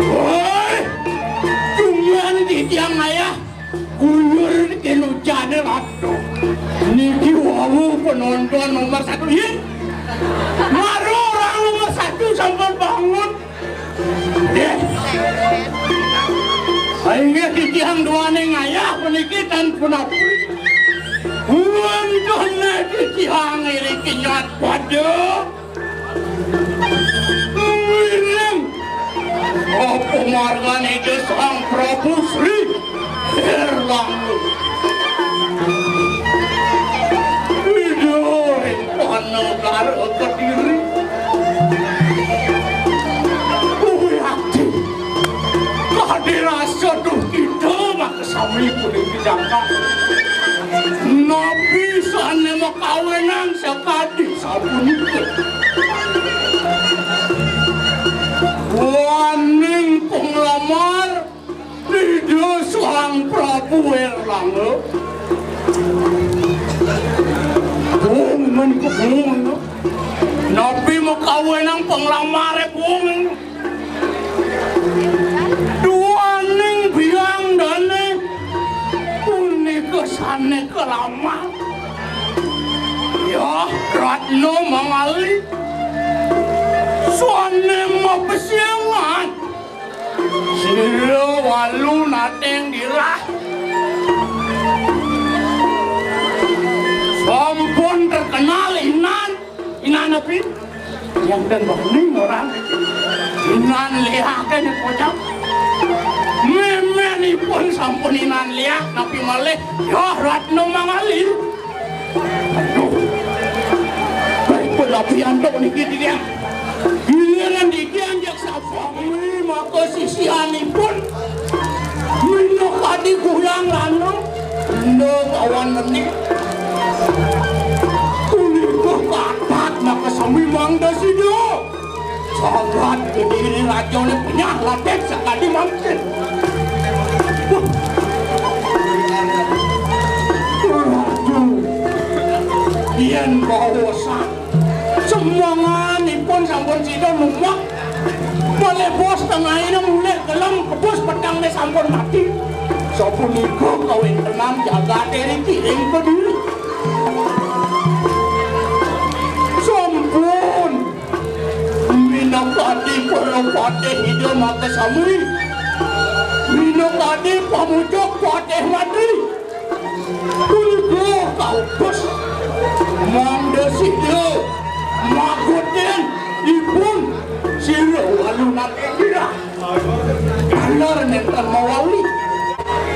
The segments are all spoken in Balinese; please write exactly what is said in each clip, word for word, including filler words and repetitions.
Woi, cuman titiang ayah, guyur kenu jane ratu. Niki wau penonton nomor satu. Ih, baru orang nomor satu sampun bangun. Deh. Inggih titiang duaning ayah puniki tan punapi. Wantone titiang iriki nyat pada ngiring apa margane Ida Sang Prabu Sri Erlangga. Ida ring Panegara Kediri. Kuwi ati. Kadi rasa duh kita makasami pun dijangka. Napi sane makawenang sakadi sapunika. Waning penglamar Ida Sang Prabu Erlangga. Bung men kebung. Napi makawenang penglamare bung. Duaning biang dane punika sane kalamar. Ya, Ratna Mangali. Sane mapesiangan. Sira walu nateng dirah. Sampun terkenal inan. Inan napi? Yang den bening orang. Inan liak kan kocap. Memenipun sampun inan liak napi malih. Ya Ratna Mangali. Aduh. Baik pun napi antuk niki dia. Giliran niki anjak sapa? Sami maka sisianipun minakadi Guyang Lanang, Enda kawan Menik. Punika kathah maka sami mangda sida. Sangat kediri rajane penyah latih sakadi mangkin. Wah. Waduh. Yen bawa sak Semonganipun sampun sida numbak. Malih bos tengahina mulih gelem kebus pedangné sampun mati. Sapunika kawéntenan jagaté riki ing Kediri. Sampun minakadi para patih Ida Makasami. Minakadi pamucuk patih mantri. Punika kautus mangda sida magoten ipun sira walu nate sira. Taler nenten mawali.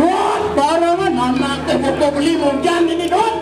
Wah, barangan anake buka beli munjan ini, Don.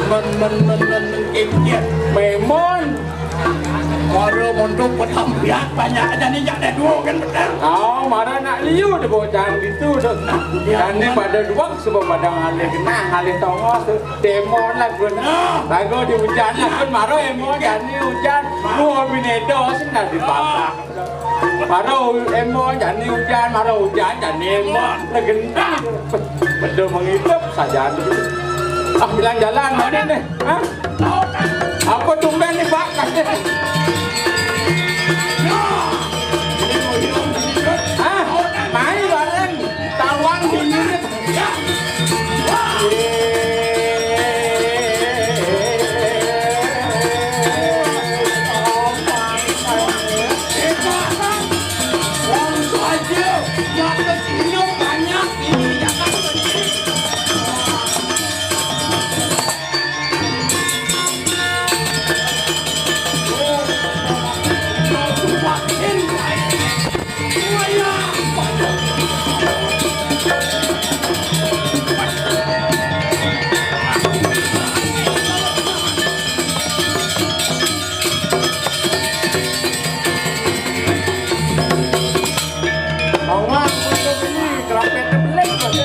Men, men, men, men, men, kikit. Memon. Mara monto petampiat banyak jani jak dua kan betul. Oh, mara nak liu deh bocah gitu deh. Nah, ya, jani men. Pada dua sebab pada ngalih genah, ngalih tongos tu. Demon lah pun. Nah. Lagu di hujan lah pun mara emon jani hujan. Dua binedo sing dah dipasang. Mara u-, emon jani hujan, mara hujan jani emon. Legenda. Betul mengidup saja. Ah, jalan-jalan mana nih? Hah? Apa tumben nih, Pak? Hah? Main bareng. Tawang di unit. Awak untuk ini, trompet belek, Mas.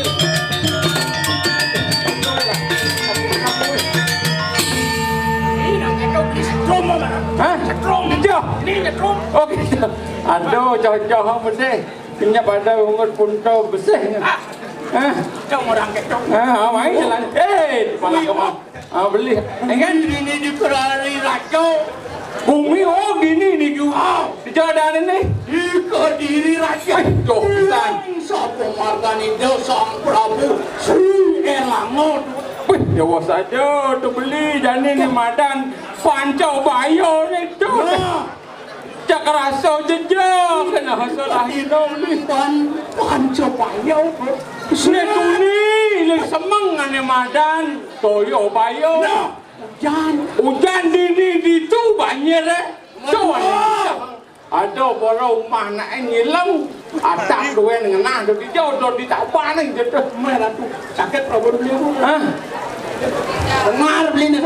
Ini nak setrum, Mas. Hah? Setrum. Iya. Ini setrum. Oh, gitu. Aduh, cocok, Mas, deh. Kenyap ada ungut punto besih. Ah. Hah? Cuma orang ketok. Ah, main jalan. Eh, kepala kemang. Ah, beli. Ini kan ini di Kediri Raja. Bumi, oh, gini nih, Ju. Ah. Di jalan ini. Di Kediri Raja. Eh, jauh pisan. Sapa margane Ida Sang Prabu Sri Erlangga? Wih, jauh saja tu beli jani ni madan Panca Baya ni tu. Nah. Cak rasa jejak kena rasa lahir ni. Pan-, Panca Baya apa? Ni tuni, ni semeng ane madan. Toyo Baya. Nah. Ujan. Ujan dini ditu banjir, eh. Betul. Tuh, ada para rumah nak nyilem, atap duwe ngenah do dijau do ditabah nang jatuh. Meh ratu, sakit Prabu beli aku. Hah? Dengar beli ni.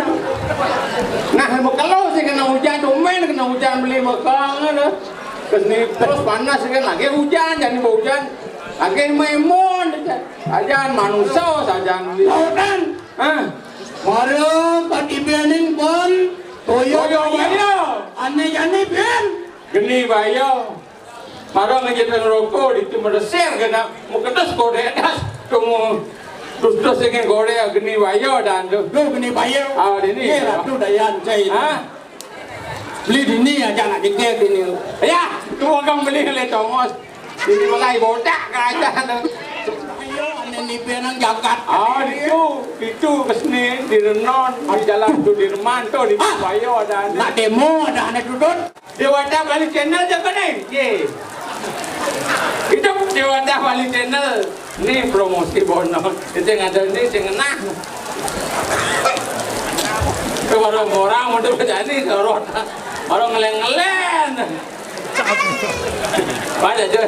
Nah, mau kalau sih kena hujan, domen kena hujan beli makan, eh. Terus ni terus panas kan lagi hujan, jadi mau hujan. Lagi memon aja. Ajan manusia saja. Lautan. Hah? Mara katibening pon, toyo Toyo baya. Baya. Ane jani ben. Geni baya. Mara ngejeten roko ditu meresir kena muketus kode das. Tumu terus terus ingin kode geni baya dan tu. Duh, geni baya. Ah, dini. Ye, Ratu Dayan, cai. Hah? Beli dini aja nak dikit dini. Ya, tu orang beli le Thomas. Dini mulai bodak kerajaan tu. Ayo, ane nipe nang jagat. Ah, itu, itu keseni di Renon, di jalan Sudirman tu, di Ah. Bayo ada ane. Nak demo ada ane dudut. Dewata Bali Channel je kene? Ye. Itu Dewata Bali Channel. Ni promosi bono. Itu yang ada ni, yang ngenah. Ke orang-orang untuk berjani, orang, orang ngelen-ngelen. Pada je.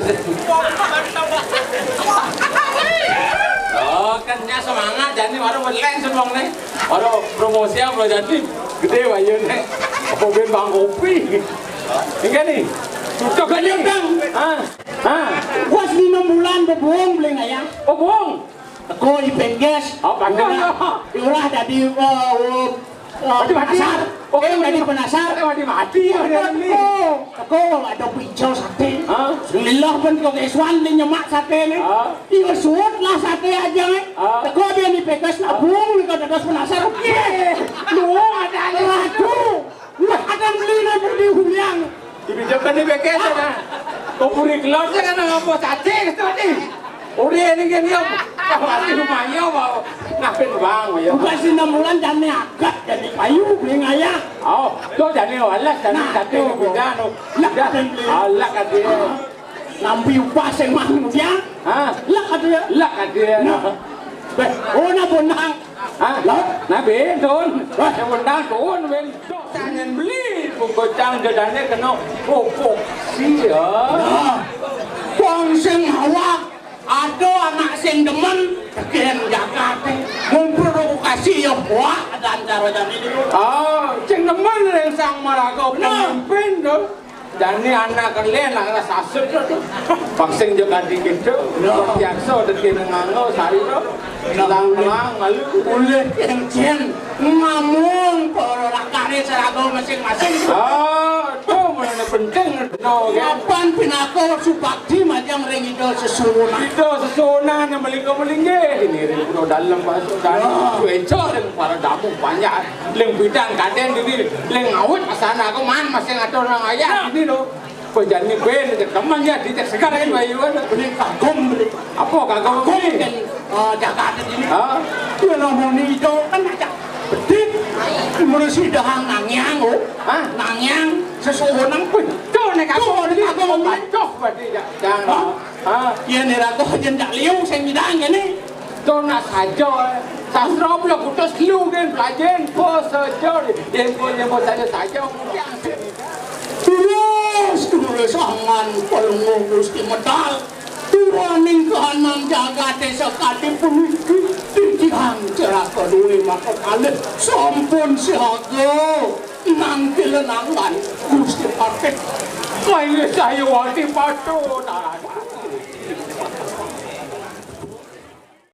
Oh, kan nya semangat, jadi baru ngelen semua ni. Baru promosi apa jadi? Gede bayu ni. Apa ben bang kopi? Enggak ni. Tutup ni. Bang. Ah. Ah. Pas lima bulan bebung beli ngayah. Oh, bung. Teko i Pengges. Oh, Pengges. Ora, ora dadi, eh, eh, Mati-mati. Penasar. Oke, eh, dadi penasar. Mati-mati, mati-mati. Teko, teko, ada pijo sate. Hah? Lila pun kok kesuan di nyemak sate ni. Hah? Iya, suut lah sate aja ni. Hah? Teko dia ni Pengges nabung, ni kok dados penasar. Ye, lu ada ni. Aduh. Wah, ada beli ni beli huliang. Dipinjamkan di B K S sana. Kok puri gelas ya kan apa tadi itu ni? Uri ini kan ya. Masih lumayan mau. Ngapain bang ya? Bukan si enam bulan jane agak jadi payu beli ngayah. Oh, tu jane walas jane Nah, satu tu. Beda tu. Lah, Dah. Dan beli. Alah katanya. Nampi upah sing mang dia. Hah? Lah katanya. Lah katanya. Nah. Beh, oh, na bonang. Hah? Lah? Na ben, Tun. Wah. Yang bonang, Tun, ben. Tangan beli, bocang jadane kena pupuk. Sia. Nah, wong sing hawa, ada anak sing demen, keren jagate. Ngumpul rokok Kasih ya buah dan cara jani niku. Oh, sing nemen ring Sang Maraga pemimpin to. Jani anak kelen, anak sasut to. Pang sing jo kanti gitu. Biasa dadi nganggo sari to. Lang-lang malu. Ulih encen ngamung para rakane seraga masing-masing. Oh, to mulane penting no kan. Mapan pinaka subakti majeng ring Ida Sesuwunan. Ida Sesuwunan yang melingkar melinggih. Ini ring Pulau Dalem masuk dan cueco ring para tamu banyak. Ling bidang kaden dini, ling awit asana aku man masih ngatur nang ayah dini lo. Bejani ben, teman ya di segar kan bayu kan. Beli kagum beli. Apa kagum Kagum ini? Kan, eh, Jakarta ini. Hah? Dia ngomong itu kan aja bedik. Menurut si dahang nangyang, oh. Hah? Nangyang sesuwunan. Wih, tuh nek aku Tuh, nek aku ngomong. Bacoh berarti ya. Jangan. Hah? Hah? Ya nek aku aja ndak liu sing bidang ini. To nak saja. Sastra belum putus lu kan pelajaran po saja. Yang po yang po saja saja. Terus terus angan pelungguh Gusti Medal. Turaning kahanan jagate sakadi puniki titiang ceraka duwe maka kalih sampun siaga nang kilenangan Gusti Patih. Kaya saya wati patut.